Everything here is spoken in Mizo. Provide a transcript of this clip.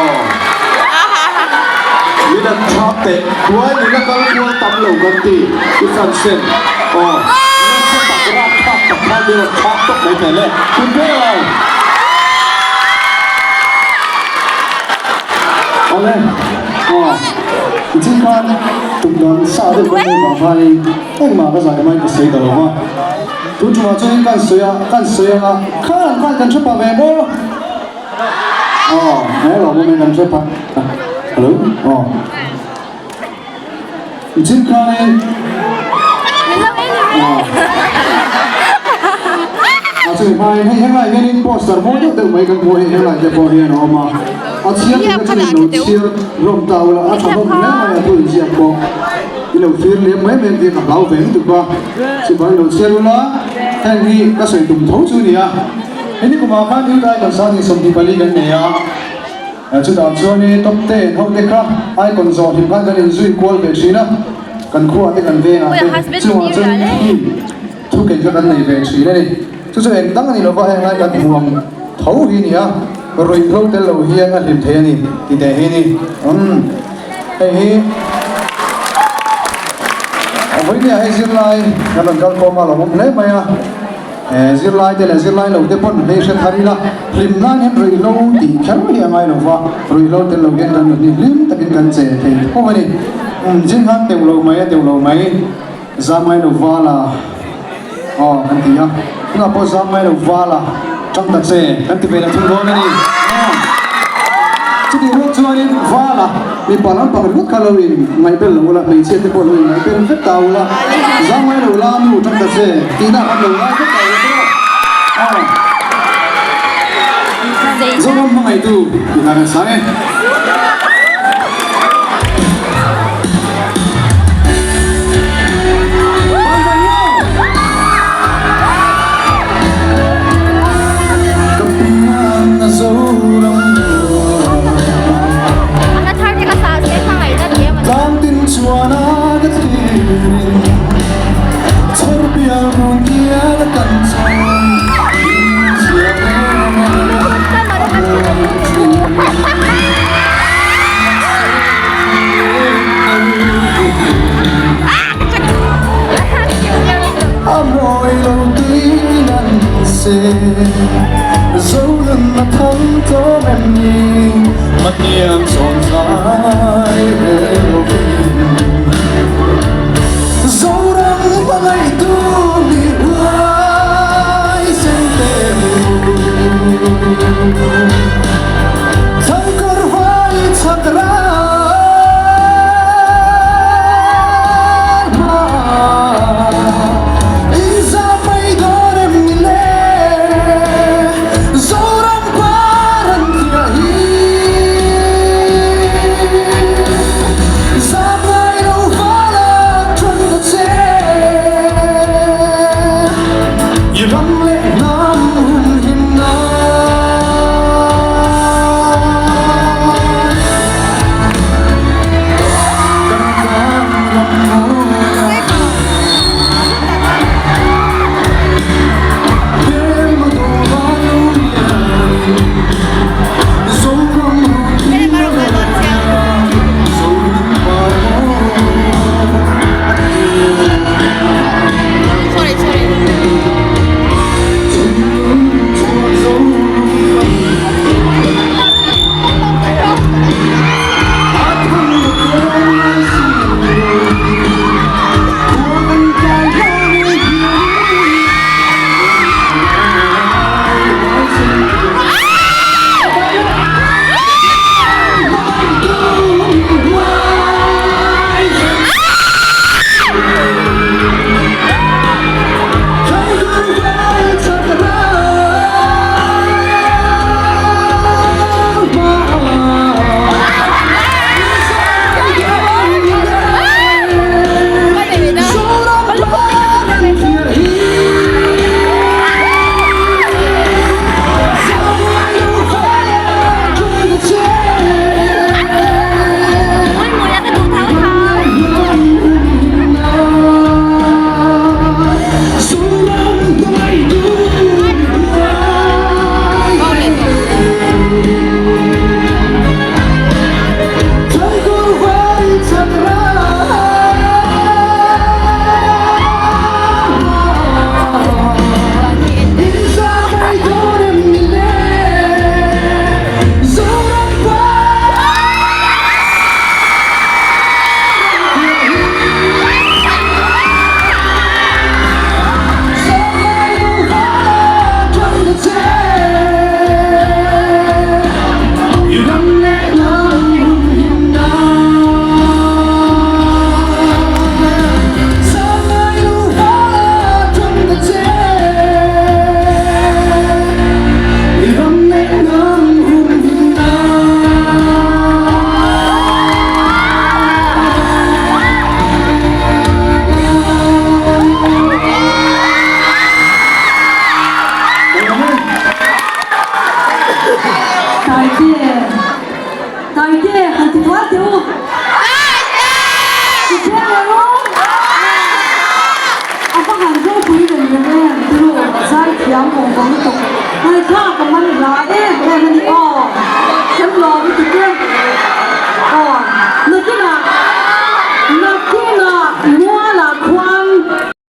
Aw. Min an thap teh. Tuai nula kal kual tam lo kan ti. I fan sen. Aw. Nasa tak rapthlak tak khan min rawn thap tawp mai thei le. Kun ber lo. Awle. Aw. Nichin khan tum dan sa deuh kan nei vang khanin engmah ka zai mai ka sawi ta lo va. Tun tumah chuanin kan sawi a, kan sawi anga khan khan kan hre pah ve maw? Aw, he lo awm in kan hre pah. Hello? Aw. Nichin khanin Aw. A chumi hmain hei henglai hianin poster mawi deuh deuh mai kan hmu a, hei henglai te pawh hian a awm a. A chhiar tur te chuan in lo chhiar hlawm ta ula, a tha hlawm hle mai a thu inziak pawh. I lo thlir liam mai mai ang tih ka hlau ve lutuk a, chuvang i lo chhiar ula, heng hi ka sawi tum tho chu a ni a. Hemi kumah khan Youth Icon sangin 24 kan nei a, chutah chuan top ten ho te kha Icon zawh hlim khan kan inzui kual ve thin a, kan khuaah te kan vengah te chungah chuan team thu kei kha kan nei ve thin a ni. Chu chu eng dang a ni lova heng lai kan hmu ang tho hi a ni a, ruihhlo tel lo hian a hlim thei a ni ti teh hi a ni. Umm hei hi vawinia hei zirlai kan rawn kal khawm a lo awm hle mai a. Zirlai te leh zirlai lo te pawn hei hre thar ila, hlim nan hian ruihhlo tih kher hi a ngai lo va, ruihhlo tel lo hian kan nunni hlim takin kan che thei tho a ni. Zing khan teuh lo mai a teuh lo mai, zam ngai lo val a aw kan ti a, tunah pawh zam ngai lo val a tang ta che kan ti ve leh thung dawn a ni. Chutih rual chuanin val a. Mipa lampang ringawt kha lo in ngaihbel lo ula, hmeichhia te pawh lo in ngaihbel vek ta ula, zangngai lo la nu tang ta che tihna khan lo ngai vek ta ula tawh a. Zoram hmangaihtu tihna kan sang e. Ka pian a Zoram Tlangtin chuan a ka thlirin Chhawr bial run hian a kan chhawn Inchhiar em em a mawi thin A mawi lo tuin an se Zolan a thang tlawm em ni Mahniam zawn zai rel lovin Zoram hmangaihtu ni huai sen te mu Thangkawr huai chhak ral hma Inzah mai dawn em ni le Zoram par an thiah hi. Taite han ti thuai teh u. Taite! Ti chiang leh ru. A va han ropui reng reng em tiru zai thiam vawng vawng lutuk. Ngaihthlak a man hla em em a ni aw. Kan lawm lutuk e.